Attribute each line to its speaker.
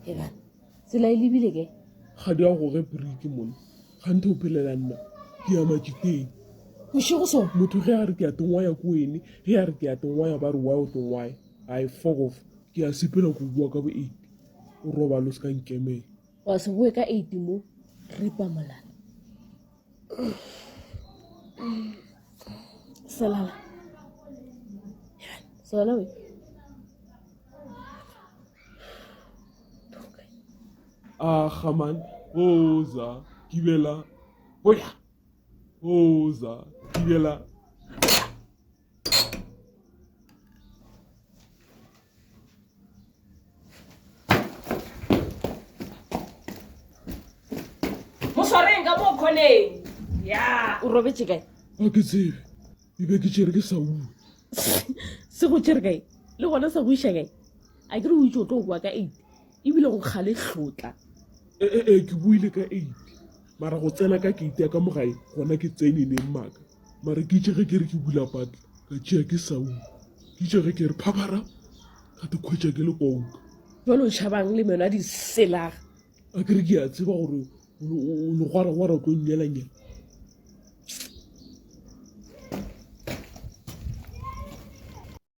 Speaker 1: Ebana, tsela e lebile kae?
Speaker 2: Ga di a goge briki mona. Ganthe o phelela nna. Ke ya matšiteng.
Speaker 1: Bošego so?
Speaker 2: Motho ge a re ke a tengwaya ko ene, ge a re ke a tengwaya ba re why o tengwaya. Ai fuck off. Ke a sepela ko bua ka bo 8. O robale o se ka nkemela.
Speaker 1: Wa se boe ka 8 mo, ripa molala. Selala. Selala we.
Speaker 2: Aga man, oza, gibela, boya. Oza, gibela.
Speaker 3: Mo swareng ka mo khoneng. Ya.
Speaker 1: O robetše kae?
Speaker 2: A ke tsebe. E be ke tšere ke sa uwe.
Speaker 1: Se go tšere kae? Le gona sa go iša kae? A ke re o itše o tlo boa ka 8. Ebile go kgale hlotla.
Speaker 2: E e e ke boile ka 8. Mara go tsena ka keiti ya ka mo gae gona ke tsene neng maka. Mara ke itše ge ke re ke bula patla ka tšea ke sa uwe. Ke itše ge ke re phaphara ka te khwetša ke le konka.
Speaker 1: Jwale o tšhabang le meno a diselaga.
Speaker 2: A ke re ke a tseba gore o legwaragwara o tlo nnyelanyela.